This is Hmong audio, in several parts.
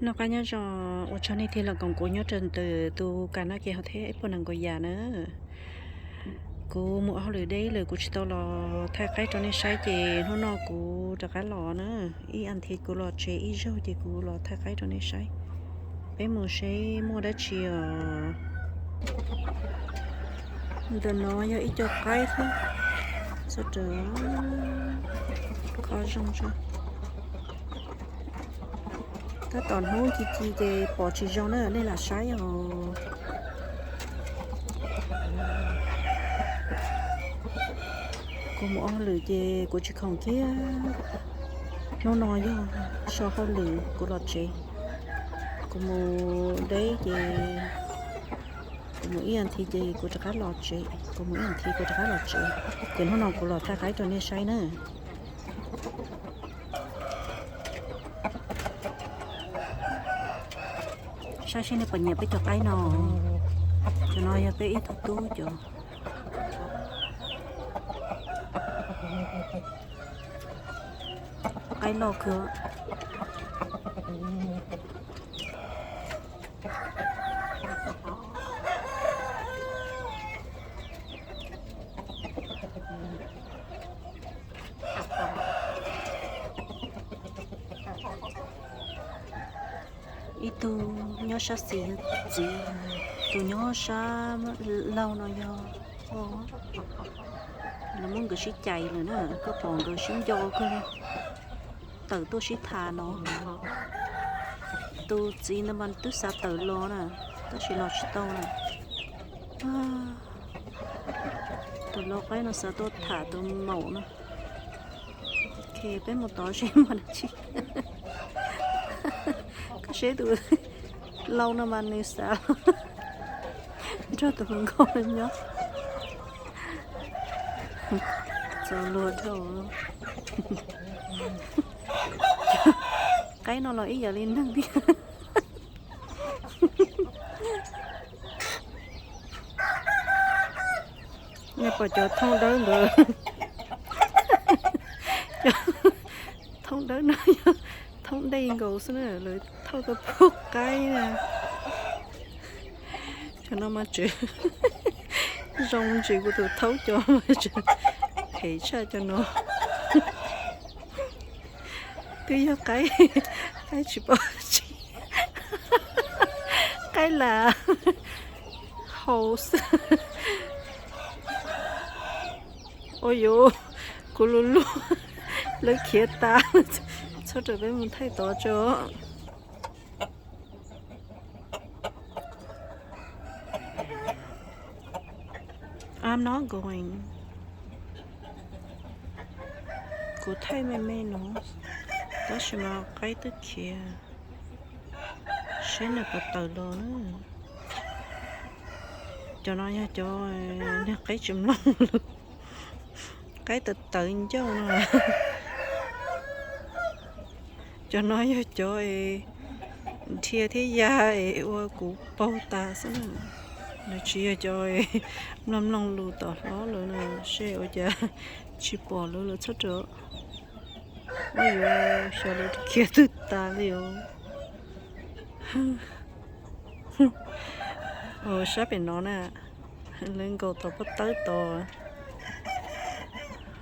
Noj qab nyob zoo, ua tsaug nej tig los koom kuv nyob rau ntawm tus kas no ces hauv thiab ib puas nees nkaum yam na. Kuv mus ua hauj lwm deb lawm kuv tsis tau los thaij qaib rau nej saib ces hnub no kuv rov qab los na. Ib as thiv kuv los tsev ib zaug ces kuv los thaij qaib rau nej saib. Peb mus seb muaj dab tsi os. Ntawm no yog ib co qaib thiab. Txhob rawm, kho zoo tso. Tab tom hnub ci ci ces pom tsis zoo na, nej lam saib os. Kuv mus ua hauj lwm ces kuv tsis khoom kiag. Hnub no yog so hauj lwm kuv los tsev. Kuv mus deb ces kuv mus ib as thiv ces kuv rov qab los tsev, kuv mus ib as thiv kuv rov qab los tsev. Ces hnub no kuv los thaij qaib rau nej saib na. Saib seb nej puas nyiam peb cov qaib no. Cov no yog peb ib tug tub cov qaib loj kawg. Ib tug nyob sab xis txiv, tus nyob sab laug no yog, lawv muab nkawd sib cais lawm na, koj pom nkawd sib nco kawg, tawm tuaj sib tham no. Tus txiv ntawd mas twb xav tawm los na, tab sis los tsis tau na. Tus lau qaib no xav tuaj tham tus maum no. Ok, peb mus tod seb muaj dab tsi. Koj seb tus lau no mas nws xav nrog tus hluas nkauj no nyob. Txaus luag dhau. Qaib no los ib yam li neeg thiab. Nej pom cov thoob dawb ntawd, cov thoob dawb no yog thoob dej nkaus xwb na, lawv thauj tuaj pub qaib na. Cov no mas tseem zoo ntsis, kuv tus thaub cov mas tseem phem tshaj cov no. Twb yog qaib, qaib tsis pom tsi, qaib lam haus xwb. Ua yuav, kuv lub lub, lawv khiav tas. Txhob rawm, peb mus thaij tod tso. I'm not going. Kuv thaij me me no, tab sis mas qaib twb khiav, seb nws puas tawm los na. Cov no yog cov niag qaib tsis mloog lus, qaib tawv tawv ncauj no. Cov no yog cov es dhia thiab ya es ua kuv paug tas xwb na. Nws tsis yog cov mloog mloog lus tom hlob lawm na, seb ua cas tsis pom lawv lawm txhob rawm. Ua yuav xyov lawv khiav twg tas li os. Sab pem no na, lawv nkaum tom pob tawb tod.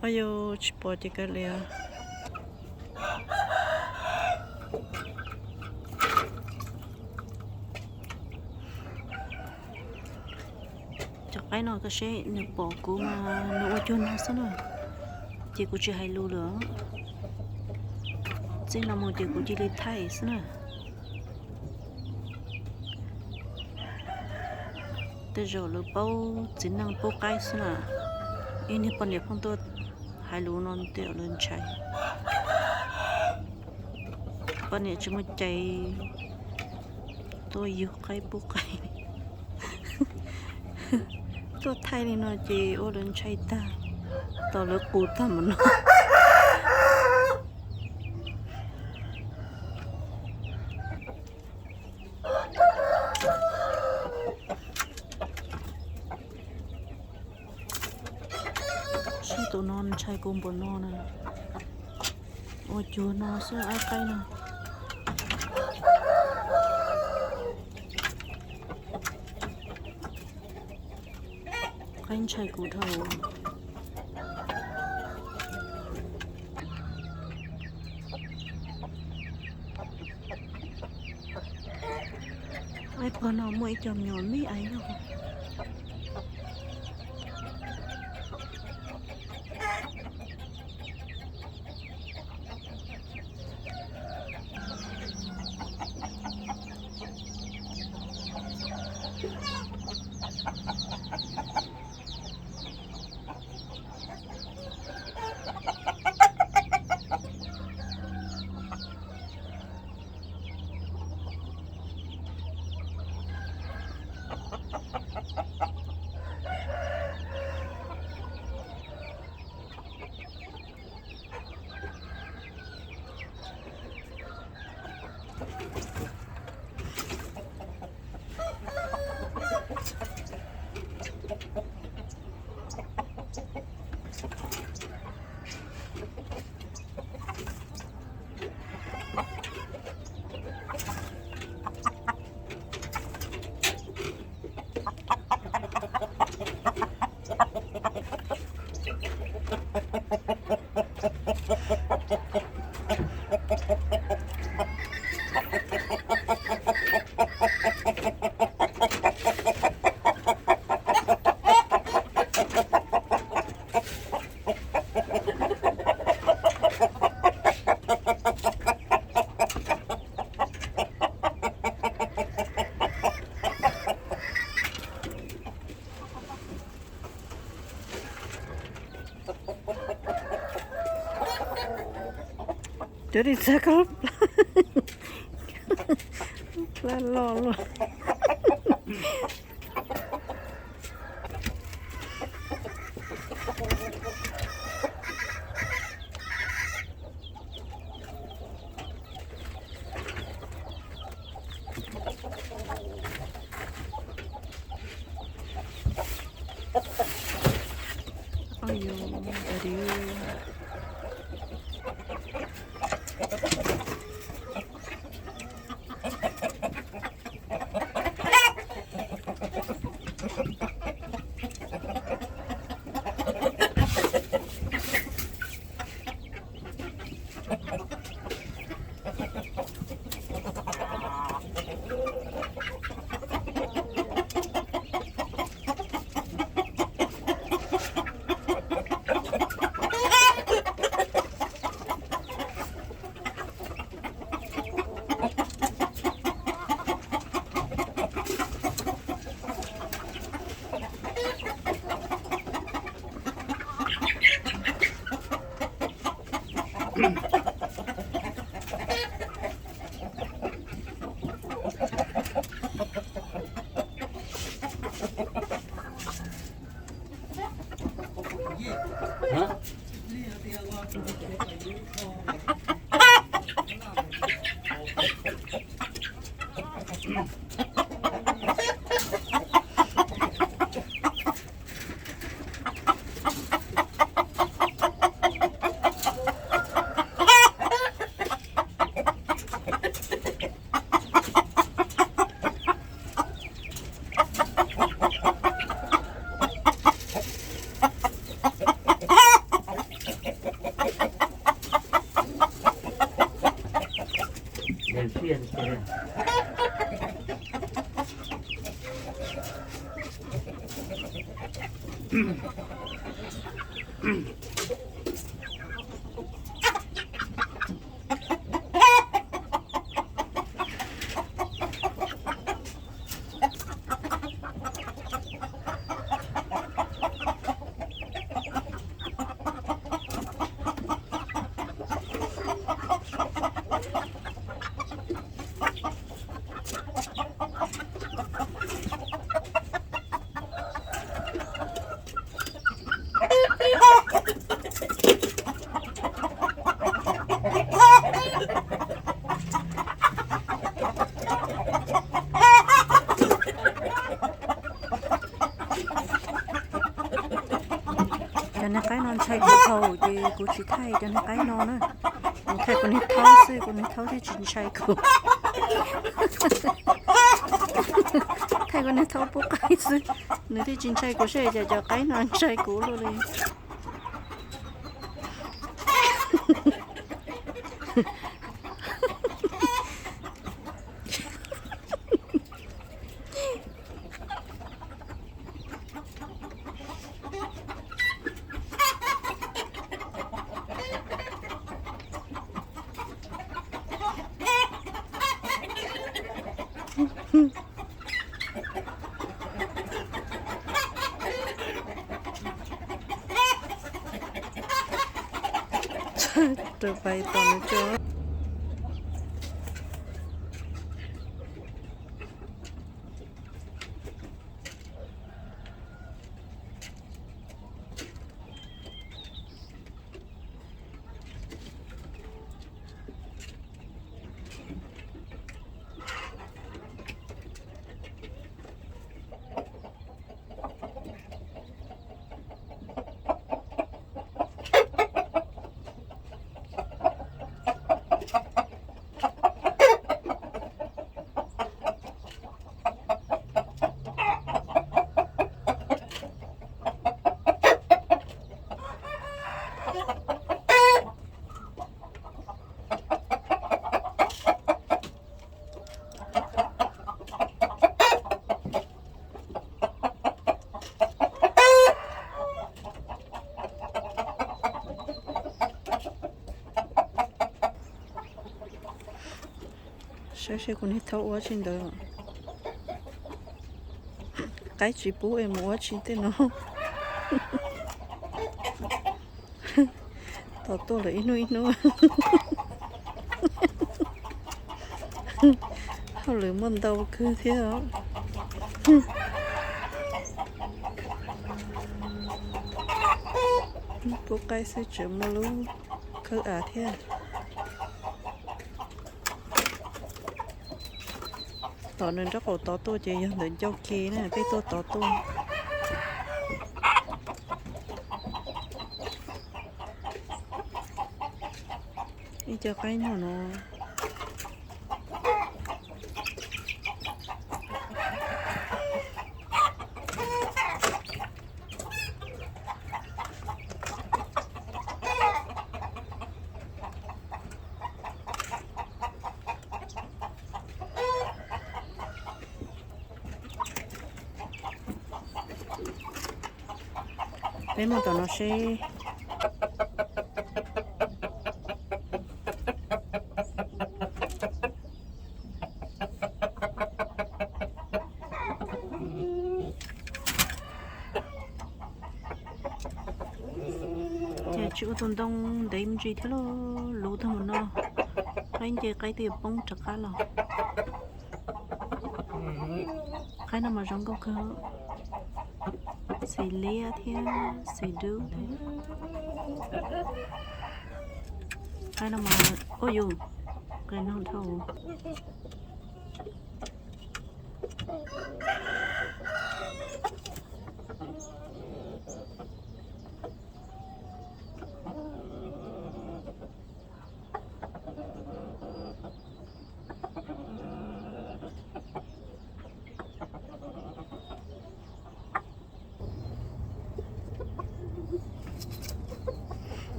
Ua yuav tsis pom ces kav liam. Cov qaib no koj seb nws pom kuv mas nws ua cuag no xwb na, ces kuv tsis hais lus lawm. Txij no mus ces kuv cia li thaij xwb na. Tej zaum lawv paub txiv neej paub qaib xwb na. Ib niag poj niam pheej tuaj hais lus no tej zaum lawv ntshai. Poj niam tsis muaj cai tuaj yug qaib pub qaib. Tuaj thaij li no ces ua lawv ntshai tag, tos lawv qus tag mus no. Saib tus no ntshai kuv npaum no na. Ua cuag no xwb, qaib no. Qaib ntshai kuv dhau. Qaib pog no muaj ib co me nyuam me aiv no. Cov dej txag koj plab loj luaj. Cov niag qaib no ntshai kuv dhau ces kuv tsis thaij cov niag qaib no na. Kuv thaij kuv niag thaub xwb, kuv niag thaub thiaj tsis ntshai kuv. Thaij kuv niag thaub pub qaib xwb, nws thiaj tsis ntshai kuv, saib cas cov qaib no ntshai kuv luaj li. Rau pais tom nws tso. Saib seb kuv niag thaub ua tsi ntawd. Qaib tsis pub es mus ua tsi tej no. Tos tuaj lawm ib hnub ib hnub. Hauj lwm muaj ntau kawg thiab os. Pub qaib xwb tseem muaj lub khawb av thiab. Tom nws nraub qaum tod tuaj ces yog ntawm ncauj ke na, peb tuaj tod tuaj. Ib co qaib no no. Peb mus tom no seb. Ces tsis ua tus ntoo ntev me ntsis thiab lauj, luv tag mus no, qaib nce qaib twb yuav poob rov qab los. Qaib no mas zoo nkauj kawg, xim liab thiab xim dub thiab. Qaib no mas, ua yus, qe no dhau.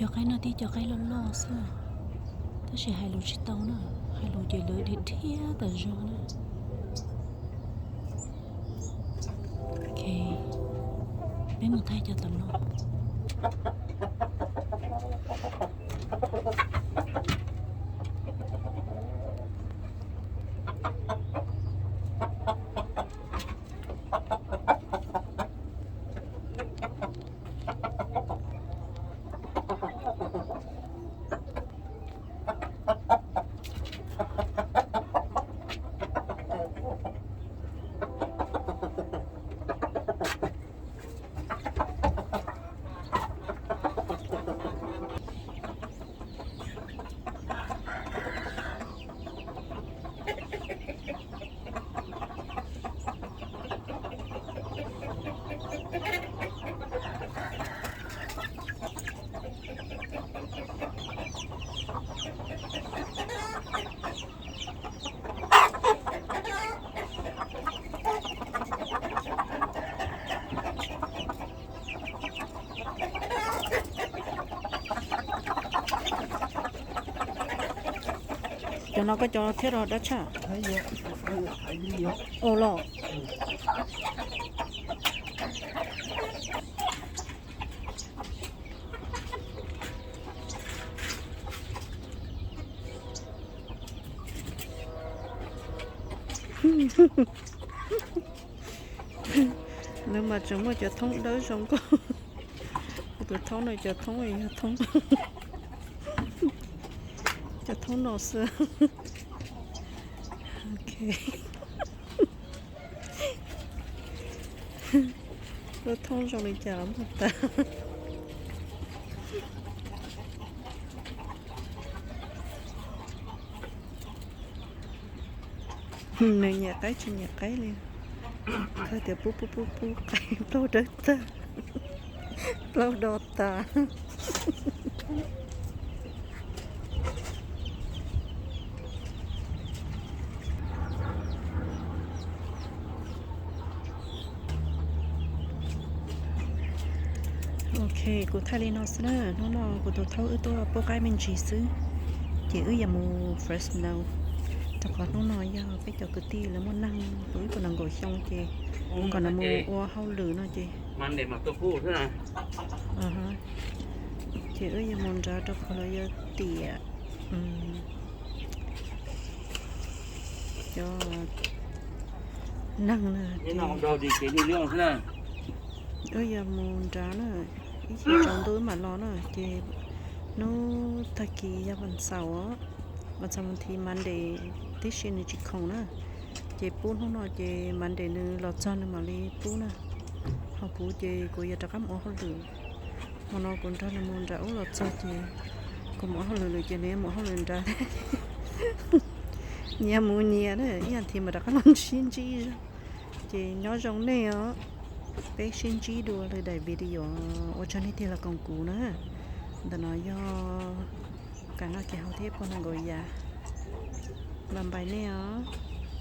Cov qaib no tib cov qaib loj loj xwb, tab sis hais lus tsis tau na, hais lus ces lawv dhia dhia tas zog na. Ok, peb mus thaij cov tom no. Cov no koj cov thiab los dab tshaj? Ua los. Lawv mas tseem muaj cov thoob dawb zoo nkauj. Kuv tus thoob no cov thoob yog thoob, cov thoob no xwb. Ok. Lub thoob zoo li cas los muaj tas. Nws nyiam qaib tsis nyiam qaib li. Txhais tias pub pub pub pub qaib plaub dawb tag, plaub do tas. Ok, kuv thaij li no xwb na. Hnub no kuv tus thaub wb tuaj pub qaib me ntsis xwb, ces wb yuav mus Fresno, rau qhov hnub no yog peb cov kwv tij lawv muaj neeg puv ib puas nees nkaum xyoo ces kom nws mus ua hauj lwm no ces, ces wb yuav mus nrad rau qhov lawv yuav tiam cov neeg na. Wb yuav mus nrad na, ib chim tsaus ntuj wb mam los na. Ces hnub tag kis yog vas xaum os, vas xaum thiab Monday tib si nws tsis khoom na. Ces pub hnub no ces Monday nws los txog nws mam li pub na. Ho kuv ces kuv yuav rov qab mus ua hauj lwm. Hmo no kuv nrog nws mus nram ub los txog ces kuv mus ua hauj lwm lawm ces nws yuav mus ua hauj lwm nrad. Nyias mus nyias na, ib yam thiab mam rov qab los sib ntsib zog. Ces nyob zoo nej os, peb sib ntsib dua lwm daim video. Ua tsaug nej tig los koom kuv na. Ntawm no yog kev noj kev haus thiab puas nees nkaum yam. Bye bye nej os.